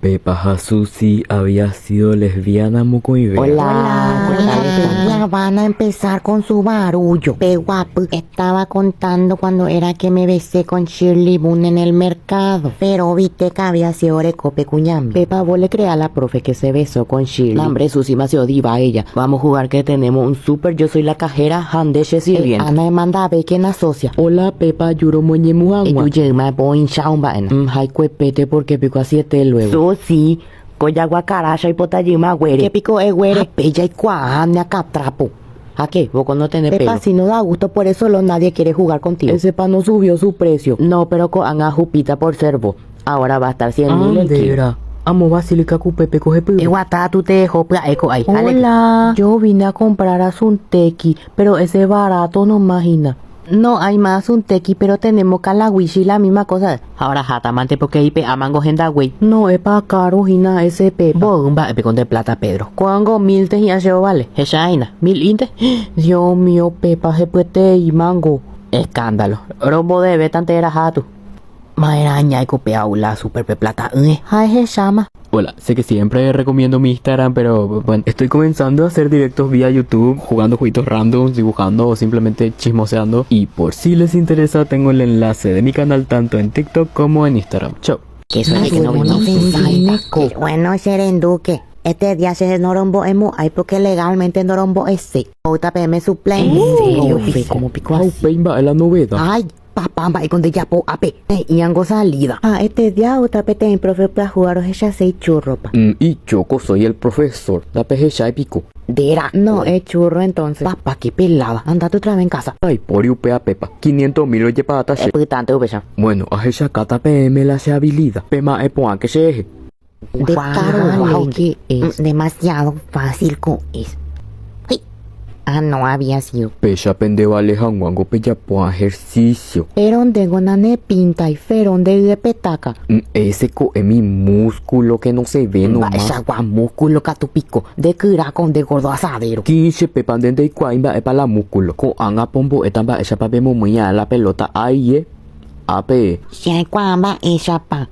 Pepa ha Susi había sido lesbiana mokõivéva. Hola, ¿qué tal están? Ya van a empezar con su barullo. Peguapy estaba contando cuando era que me besé con Shirley Boone en el mercado. Pero viste que había sido orecope cuñame. Pepa, vos le creas a la profe que se besó con Shirley. No, hombre, Susi me ha diva ella. Vamos a jugar que tenemos un súper. Yo soy la cajera, Handeche sirviente. Ana manda a ver quién asocia. Hola, Pepa, yuro moñe muagua. Eyuyema boin shaumba ena. Jaicuepete porque pico a siete luego. Susi, koyaguacaracha y potayima güere. ¿Qué pico es güere? Bella y cuajane acá trapo. ¿A qué? Vos no tenés Pepa, pelo. si no da gusto, por eso lo nadie quiere jugar contigo. Ese pan no subió su precio. No, pero con a jupita por servo. Ahora va a estar 100 mil el kilo. Andera, amo basílica cu Pepe coge py. Eguata, tú te dejo, pla, eco ahí. Hola, yo vine a comprar asuntequi, pero ese barato no imagina. No hay más asuntequi, pero tenemos calawishi la misma cosa. Ahora jata mante porque ipe amango genda güey. No es pa caro, gina ese pepa. Bomba, epe con de plata Pedro. Cuango mil te ya se vale. Hechaina, mil inte. Dios mío, Pepa, se puede y mango. Escándalo. Rombo debe tantera jatu. Maeraña y copea super pe plata. Ay, se llama. Hola, sé que siempre recomiendo mi Instagram, pero bueno, estoy comenzando a hacer directos vía YouTube, jugando jueguitos randoms, dibujando o simplemente chismoseando. Y por si les interesa, tengo el enlace de mi canal tanto en TikTok como en Instagram. Chao. Que suene que no Bueno, vino. Bueno, Serenduque. Este día se norombo emu ay porque legalmente norombo ese. JPM suplente. ¿En serio? Fe, ¿Cómo pico Au, así? peimba, es la novedad. Ay, papá, va con de yapo ape. Y ango salida. Ah, este día JP te profe para jugar o ella se churro pa. Y Choco, soy el profesor. La peje y pico. Dera. No, es churro entonces. Papá, qué pelada. Andate otra vez en casa. Ay, por upea pepa. 500 mil oye para tache. Putante upecha. Bueno, a cata PM la se habilida. Pema epoa que se eje. De Guau, caro, guau, que es demasiado fácil con es. Ay. Ah, no había sido. Pecha pende vale janguango peya poa ejercicio. Pero tengo nane pinta y ferón de petaca. Ese co es mi músculo que no se ve nomás. Esa gua músculo catupico de cura con de gordo asadero. Quinche pepan dende y cuaimba es pa la músculo. Ko anga pombo etamba esa pa bemo muña la pelota ahí eh. Ape. Si cuamba esa pa.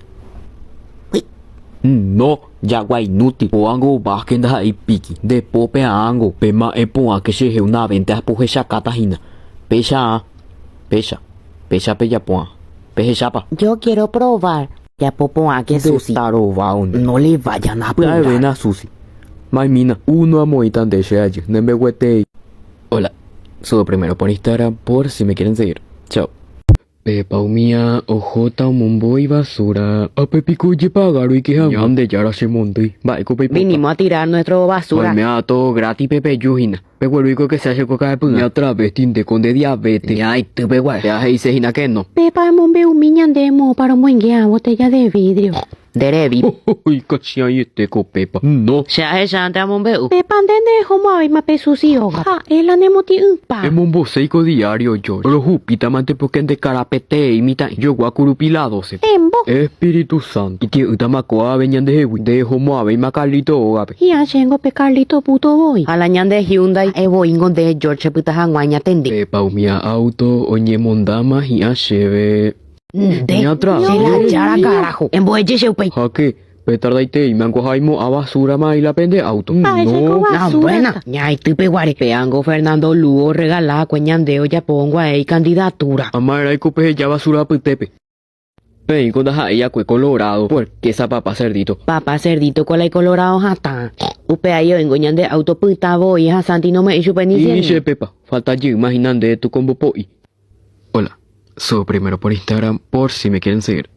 No, yagua inútil. Poango vasquenda y piki. De pope a ango. Pema e poa que se una venta puje chacatajina. Pecha, pecha, pecha peya poa. Peje chapa. Yo quiero probar. Ya popo a que Susi. No No le vayan a Pura apurar. vena Susi. Maimina, uno amoitan de ese Nembe huete. Hola, subo primero por Instagram por si me quieren seguir. Chao. Pepa umía, ojota, mumbo y basura. A pepico ye pagaro y que de yara se montui. Va, eco pepa. Vinimos a tirar nuestro basura. Me da todo gratis Pepe Yujina. Pepe que se hace coca de puna. Ya otra vez tinte con de diabetes. Ay, tu pe guay. Ya hice hina que no. Pepa mombe umiñandemo para un botella de vidrio. Derevi. Uy, cachai este co Pepa. No. Se hace santa mombeu. Pepa ndende homo ay ma pesusi oga. Ah, el anemoti upa. Es un boseico diario, George. Los jupita mante porque de carapete imita yo guacurupila 12. Embo. Espíritu Santo. Y que utamacoa veñan de hewi. De homo ave y macalito ogape. Y achengo pe Carlito puto voy. A la ñan de Hyundai. E boingo de George puta janguaña tende. Pepa umia auto oñe mondama y asheve. De. Ni atrás. Se la chara carajo. En boeche se upei. Jaque. Petardaite y mango jaimo a basura ma y la pende auto. Ah, ese No. co No, basura. buena. Ña y tupe guare. Peango Fernando Lugo regalá cueñandeo ya pongo ahí candidatura. Amara y cope ya basura putepe. Ven con daja ella cue colorado. Porque esa papa cerdito. Papá cerdito con la colorado jata. Upe ahí vengo ñan de auto puta voy a Santi no me hizo ni Y che, Pepa, falta yo imaginando de tu combo poi. Hola, subo primero por Instagram por si me quieren seguir.